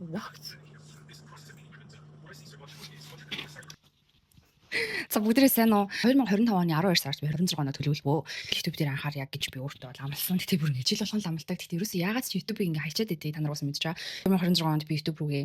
What? За бүгдээрээ сайн уу? 2025 оны 12 сард 26 оноо төлөвлөвөө. YouTube дээр анхаар яг гэж би өөртөө бол амласан. Гэтэ бүр ингэ жил болгон л амладаг. Гэтэ ерөөсөө яагаад ч YouTube-ыг ингэ хайчаад идэв та нар уусаа мэдж байгаа. 2026 онд би YouTube рүүгээ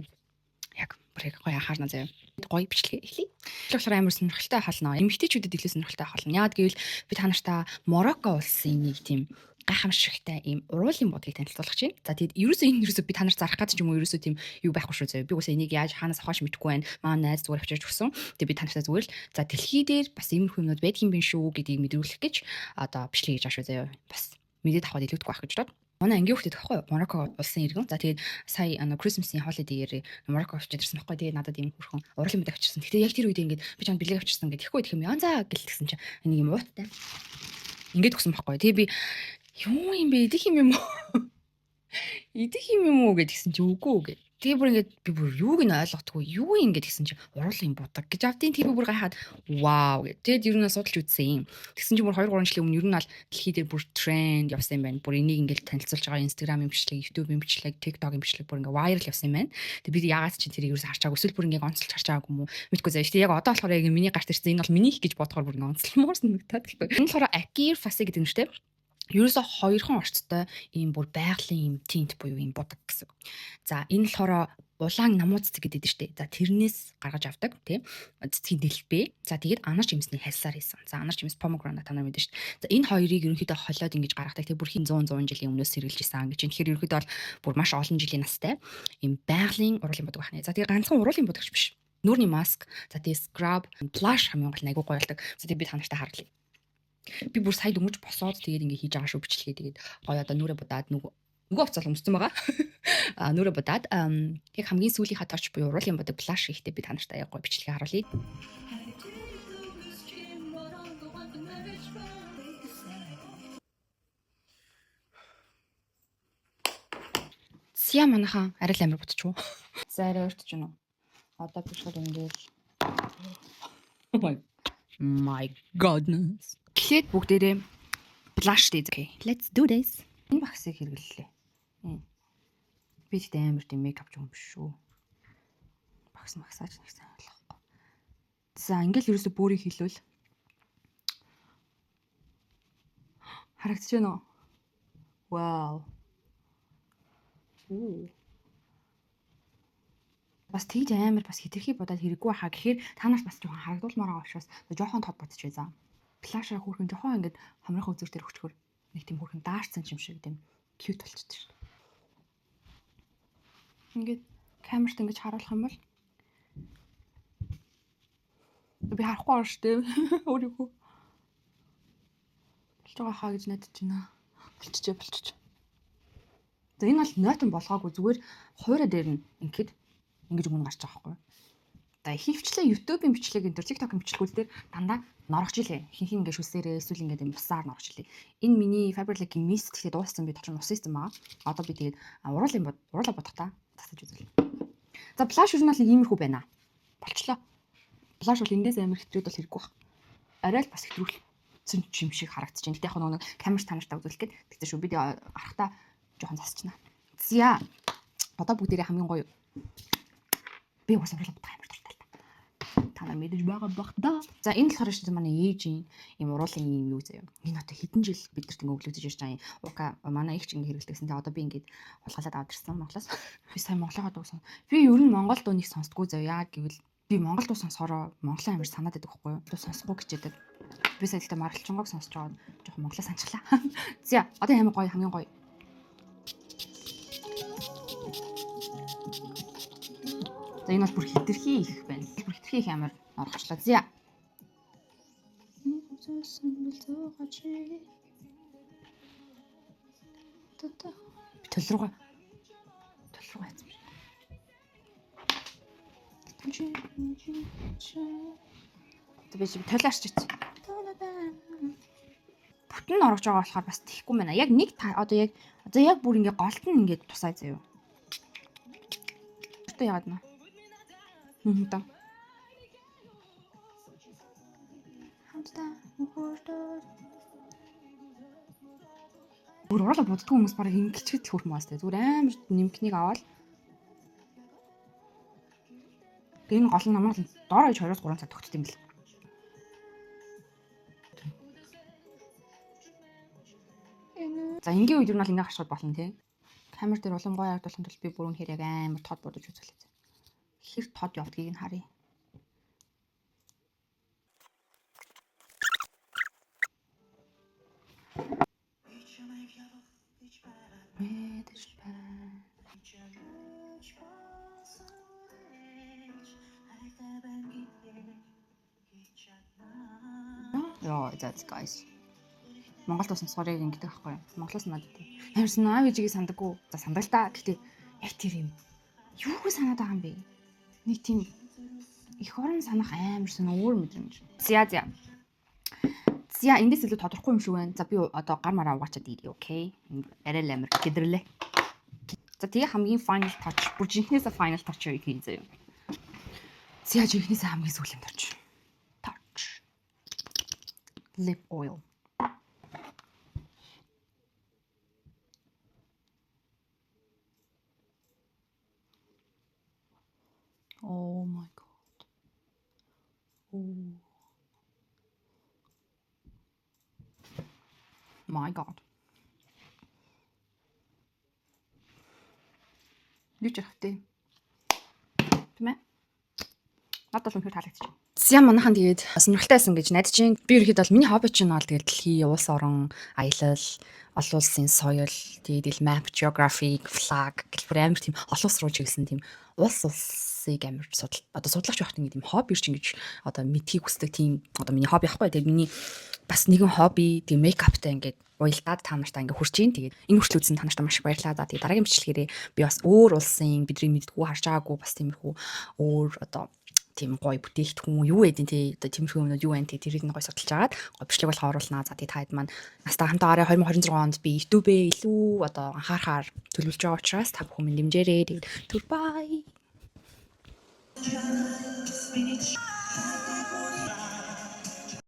яг бүр яг гоё анхаарна заяа. Гоё бичлэгээ эхлэе. Тэр болохоор амар сонирхолтой ахална. Эмэгтэйчүүдэд илүү сонирхолтой ахална. Яагаад гэвэл би та нартай Марокко улсын нэг тийм гайхамшигтай ийм уруулын будгийг танилцуулах чинь. За тэгэд ерөөсөө энэ ерөөсөө би та нарт зарах гэж ч юм уу ерөөсөө тийм юу байхгүй шүү заяа. Би үгүй энийг яаж хаанаас авахч мэдэхгүй байна. Маа найз зүгээр авчирч өгсөн. Тэгээ би та нартай зүгээр л за дэлхий дээр бас иймэрхүү юмнууд байдаг юм биш шүү гэдгийг мэдрүүлэх гэж одоо бичлэг хийж байгаа шүү заяа. Бас мэдээд авахд илүүдэхгүй байх гэж бодоод. Манай ангийн хүүхдэд байхгүй юу? Марокко улсын иргэн. За тэгээд сая Christmas-ийн holiday-ээр Марокко очиж ирсэн байхгүй. Тэгээд надад ийм хөрхөн урлын мэд авчирсан. Гэтэ яг тэр үед ингээд би чамд бэлэг авчирсан гэдэг. Тэгэхгүй гэх юм. Ян за гэлтгсэн чинь нэг юм ууттай. Ингээд өгсөн байхгүй. Тэгээ би юу юм бэ? Идэх юм юм уу? Идэх юм юм уу гэдгсэн чи үгүй гэ. Тэгээ бүр ингээд би бүр юуг нь ойлгохгүй юу юм гэдгсэн чи уруулын будаг гэж автын тэгээ би бүр гайхаад вау гэ. Тэгээд ер нь судалж үзсэн юм. Тэгсэн чи бүр 2 3 жилийн өмнө ер нь аль дэлхий дээр бүр тренд явсан юм байна. Бүр энийг ингээд танилцуулж байгаа Instagram бичлэг, YouTube бичлэг, TikTok бичлэг бүр ингээд viral явсан юм байна. Тэгээ би яагаад чи тэрийг ерөөсө харж байгаагүй эсвэл бүр ингээд онцолж харж байгаагүй юм уу? Мэдгүй заяа. Гэтэ яг одоо болохоор яг миний гарт ирсэн энэ бол минийх гэж бодохоор бүр ингээд онцлмоор санагдаад гэхгүй. Энэ болохоор Akir Fasi гэдэг нэртэй. Ерөөсө хоёрхан орцтой ийм бүр байгалийн ийм тинт буюу ийм будаг гэсэн. За энэ болохоор улаан намуу цэцэг гэдэг нь штэ. За тэрнээс гаргаж авдаг тий. Цэцгийн дэлбэ. За тэгээд анар жимсний хальсаар хийсэн. За анар жимс pomegranate та нар мэдэн штэ. За энэ хоёрыг ерөнхийдөө холиод ингэж гаргадаг. Тэг бүр хин 100 100 жилийн өмнөөс сэргэлж исэн гэж. Тэгэхээр ерөнхийдөө бол бүр маш олон жилийн настай ийм байгалийн уруулын будаг байна. За тэгээд ганцхан уруулын будагч биш. Нүүрний маск, за тэгээд scrub, blush хамгийн гол нь айгуу гоё болдог. За тэгээд би та нартай харлаа. Би бүр сая дөнгөж босоод тэгээд ингээ хийж байгаа шүү бичлэгээ тэгээд гоё одоо нүрэ будаад нөгөө хувцас өмссөн байгаа. А нүрэ будаад яг хамгийн сүүлийнхаа touch буюу уруулын будаг blush хийхдээ би та нартай яг гоё бичлэгээ харуулъя. Сия манайхан арай л амар бутчих уу? За арай ойртож байна уу? Одоо би шууд ингээд Oh my goodness. Эхлээд бүгдээрээ blush дээ. Okay, let's do this. Энэ багсыг хэрэглэлээ. Би тэгтээ амар тийм мейкап ч юм биш шүү. Багс магсаач нэг сайн ойлгохгүй. За ингээл ерөөсө бөөрийг хилвэл харагдаж байна уу? Вау. Уу. Бас тэгж амар бас хитрхи бодоод хэрэггүй хаа гэхээр та нарт бас жоохон харагдуулмаар байгаа учраас жоохон тод бодчихъя за. Плашаа хөөрхөн жоохон ингээд хамрын үзүүр дээр өчгөр нэг тийм хөөрхөн даарцсан юм шиг тийм cute болчихсон шүү дээ. Ингээд камерт ингэж харуулах юм бол би харахгүй байгаа шүү дээ. Өөрийгөө болж байгаа хаа гэж найдаж байна. Болчихжээ болчих. За энэ бол нойтон болгоогүй зүгээр хуурай дээр нь ингээд ингэж өмнө гарч байгаа байхгүй юу? За ихэвчлэн YouTube-ийн бичлэг энэ төр TikTok-ийн бичлэгүүд дээр дандаа норгож илээ. Хин хин ингэ шүсээрээ эсвэл ингэ юм усаар норгож илээ. Энэ миний Faberlic-ийн mist тэгэхээр дууссан би дотор нь ус ийсэн байгаа. Одоо би тэгээд уруулын бод уруулаа бодохдаа тасаж үзвэл. За blush ер нь бол иймэрхүү байна. Болчлоо. Blush бол эндээс амар хэтрээд бол хэрэггүй баг. Арай л бас хэтрүүлсэн юм шиг харагдаж байна. Гэтэ яг нэг камер та нартай үзүүлэх гээд тэгсэн шүү. Би гарахтаа жоохон засчихна. За одоо бүгдээрээ хамгийн гоё би угаасаа уруулаа бодох амар дуртай л та. Та нар мэдэж байгаа бах да. За энэ болохоор шүү дээ манай ээжийн юм уруулын юм юу заяа. Энэ одоо хэдэн жил бидэрт ингээ өглөөдөж ирж байгаа юм. Ука манай их ч ингээ хэрэглэдэгсэн. Тэгээ одоо би ингээд хулгайлаад аваад ирсэн Монголоос. Би сайн монголоо дуу сон. Би ер нь монгол дуу нэг сонсдгоо заяа. Яагаад гэвэл би монгол дуу сонсохороо монголын амар санаад байдаг байхгүй юу? Дуу сонсохгүй хичээдэг. Би сая гэхдээ маргалчингог сонсож байгаа жоохон монголоо санчлаа. За одоо амар гоё хамгийн гоё. За энэ бол бүр хитрхи их байна. Бүр хитрхи их амар оргочлаа. За. Би төл рүүгээ хайцсан биш. Би төл арч ич. Бүтэн нь оргож байгаа болохоор бас тэхгүй байна. Яг нэг одоо яг одоо яг бүр ингээ голт нь ингээ тусаа заяа. Одоо яагаад нэ? Да. Бүр уруулаа боддгоо хүмүүс бараг ингэчгээд л хөрх маас те. Зүгээр амар нэмгнийг аваад Тэгээ энэ гол нь намайг дор хаяж 2-3 цаг тогтд юм бэл. За, энгийн үед юу нь бол ингэ гарчхад болно, тий. Камер дээр улам гоё харагдуулахын тулд би бүр үнэхээр яг амар тод будаж үзүүлээ. Хэр тод явдгийг нь харъя. Мэдэж байна. Йоо, that's guys. Монголд бас сонсгорыг ингэдэг байхгүй юу? Монголоос надад тийм. Ямарсан аав ээжигээ сандаггүй. За, сандаг л та. Гэтэ яг тэр юм юуг санаад байгаа юм бэ? Нэг тийм эх орон санах амар сонь өөр мэдрэмж. За за. За, эндээс илүү тодорхой юм шиг байна. За, би одоо гар мараа угаачаад ирье, okay? Арай л амар гэдэрлээ. За, тэгээ хамгийн final touch. Бүр жинхнээсээ final touch юу хий заяа. За, жинхнээсээ хамгийн сүүлийн touch. Touch. Lip oil. Oh my God. Oh my God. Юу ч ярах вэ? Тийм ээ? Надад бол үнэхээр таалагдчих. За, манайхан, тэгээд сонирхолтой байсан гэж найдаж байна. Би ерөөхдөө бол миний хобби чинь бол тэгээд дэлхий, улс орон, аялал, олон улсын соёл, тэгээд ил map, geography, flag гэл бүр амар тийм олон улс руу чиглэсэн тийм улс улсыг амар судал, одоо судлаач байх тийм хобби чинь гэж одоо мэдхийг хүсдэг тийм одоо миний хобби ахгүй. Тэгээд миний бас нэгэн хобби тийм makeup тай ингээд уялдаад та нартай ингээд хүрч ийн. Тэгээд энэ хүртэл үзсэн та нартай маш их баярлалаа. За, тэгээд дараагийн бичлэгээрээ би бас өөр улсын бидний мэддэггүй, харж байгаагүй бас тиймэрхүү өөр одоо тийм гоё бүтээгдэхүүн юу байдیں۔ Тий, одоо тиймэрхүү юмнууд юу байна, тий, тэрийг нь гоё судалж агаад гоё бичлэг болох оруулнаа. За, тий, та хэд маань настай хамтаагаараа 2026 онд би YouTube-ээ илүү одоо анхаарахаар төлөвлөж байгаа учраас та бүхэн минь дэмжээрэй. Тэгээд түр bye.